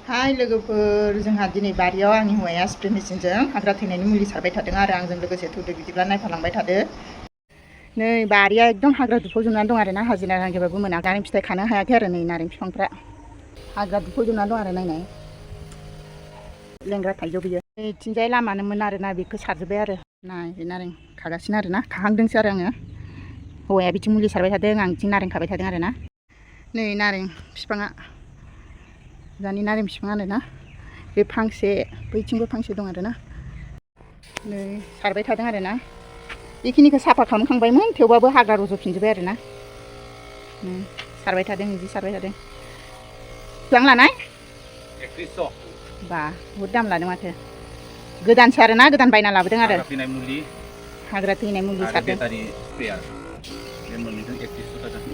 हाय लोगोफोर जोंहा दिनै बारियाव आंनि हौवाया स्प्रे मेसिनजों हाग्रा थैनायनि मुलि सारबाय थादों आरो आंजों लोगोसे थौदो बिदिब्ला नायफालांबाय थादो। नै बारिया एकदम हाग्रा दुफौजोबनानै दं आरो ना हाजिरा नागिरबाबो मोना नारें फिथाइ खानो हायाखै आरो नै नारें बिफांफ्रा हाग्रा दुफौजोबनानै दं आरो नायनाय लेंग्रा थाइजौ बियो नैथिंजाय लामानोमोन आरो ना बेखौ सारजोब्बाय आरो नाय नारें खागासिनो आरो ना खाहांदोंसो आरो आङो हौवाया बिथिं मुलि सारबाय थादों आं बिथिं नारें खाबाय थादों आरो ना नै नारें बिफाङा जानि नारें बिफां आरो ना बे फांसे बैथिंबो फांसे दं आरो ना नै सारबाय थादों आरो ना बेखिनिखौ साफा खालामखांबायमोन थेवबाबो हाग्रा रज'फिनजोब्बाय आरो ना सारबाय थादों बिदि सारबाय थादों बेसेबां लानाय 3100 बा बहुद दाम लादों माथो गोदानसो आरो ना गोदान बायना लाबोदों आरो हाग्रा थैनाय मुलि सारदों बे मोननैजों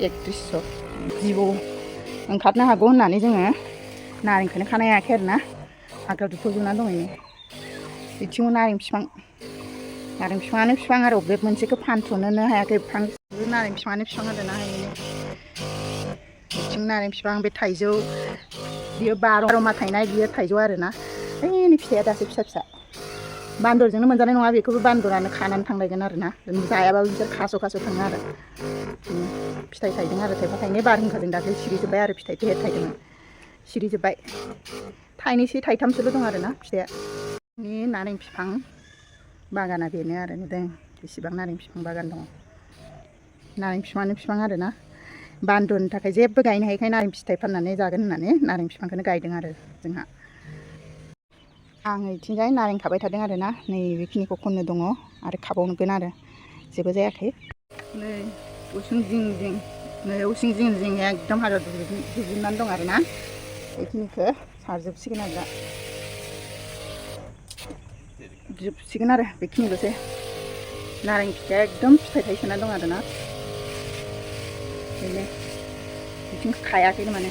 3100 जिबौ ओंखारनो हागौ होननानै जोङो नारेंखौनो खानो हायाखै आरो ना हाग्रा दुफौजोबनानै दङैनो बिथिङाव नारें बिफाङानो बिफां आरो बे मोनसेखौ फानथ'नोनो हायाखै नारें बिफाङानो बिफां आरो ना हायनो बिथिं नारें बिफां बे थाइजौ बियो 12 मा थायनाय बियो थाइजौ आरो ना ओइनि फिथाइया दासो फिसा फिसा बान्दरजोंनो मोनजानाय नङा बेखौबो बान्दरानो खानानै थांलायगोन आरो ना जायाबाबो बिसोर खास' थाङो आरो फिथाइ थायदों आरो थाइफा थाइनै बारहुंखाजों दाख्लै सिरिजोब्बाय आरो फिथाइ फेहेर थायदोंमोन सिरिजोब्बाय थाइनैसो थाइथामसोल' दं आरो ना फिथाइया नि नारें बिफां बागाना बेनो आरो नुदों बेसेबां नारें बिफां बागान दङ नारें बिफाङानो बिफां आरो ना बान्दरनि थाखाय जेबो गायनो हायिखाय नारें फिथाइ फाननानै जागोन होननानै नारें बिफांखौनो गायदों आरो जोंहा आं इथिंजाय नारें खाबाय थादों आरो ना नै बेखिनिखौ खननो दङ आरो खाबावगोन आरो जेबो जायाखै नै उसुं जिं जिं नै उसुं जिं जिं एकदम हाग्रा दुजोबनानै दं आरो ना बेखिनिखौ सारजोबसिगोन आरो दा जोबसिगोन आरो बेखिनिल'सै नारें फिथाइया एकदम फिथाइ थाइसोना दं आरो ना बेनो बिथिं खायाखैनो माने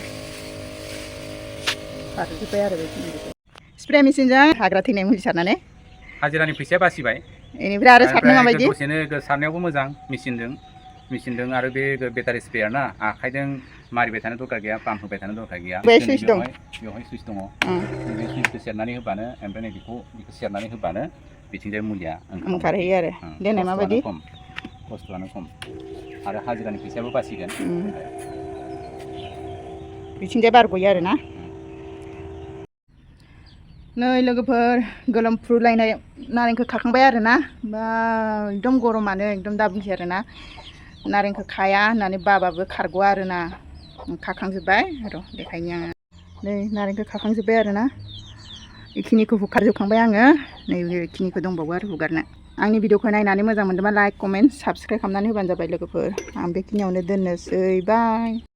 सारजोब्बाय आरो बेखिनिल'सै स्प्रे मेसिनजों हाग्रा थैनाय मुलि सारनानै हाजिरानि फैसाया बासिबाय बेनिफ्राय आरो सारनो माबायदि दसेनो सारनायावबो मोजां मेसिनजों आरो बे बेटारि स्प्रेयार ना आखाइजों मारिबाय थानो दरकार गैया पाम्प होबाय थानो दरकार गैया सुइस दं बेवहाय सुइस दङ बे सुइसखौ सेरनानै होबानो ओमफ्राय नै बेखौ सेरनानै होबानो बिथिंजाय मुलिया ओंखारहैयो आरो देनाय माबायदि खस्थ'आनो खम आरो हाजिरानि फैसायाबो बासिगोन बिथिंजाय बारग'यो आरो ना नै लोगोफोर गोलोमफ्रुलायनाय नारेंखौ खाखांबाय आरो ना बा एकदम गरमानो एकदम दा बुंसै आरो ना नारेंखौ खाया होननानै बाबाबो खारग'आ आरो ना खाखांजोब्बाय र' देखायनि आङो नै नारेंखौ खाखांजोब्बाय आरो ना बेखिनिखौ हुखारजोबखांबाय आङो नै बेखिनिखौ दंबावो आरो हुगारनो आंनि भिडिअखौ नायनानै मोजां मोनदोंबा लाइक कमेन्ट साबस्क्राइब खालामनानै होबानो जाबाय लोगोफोर आं बेखिनियावनो दोननोसै बाय।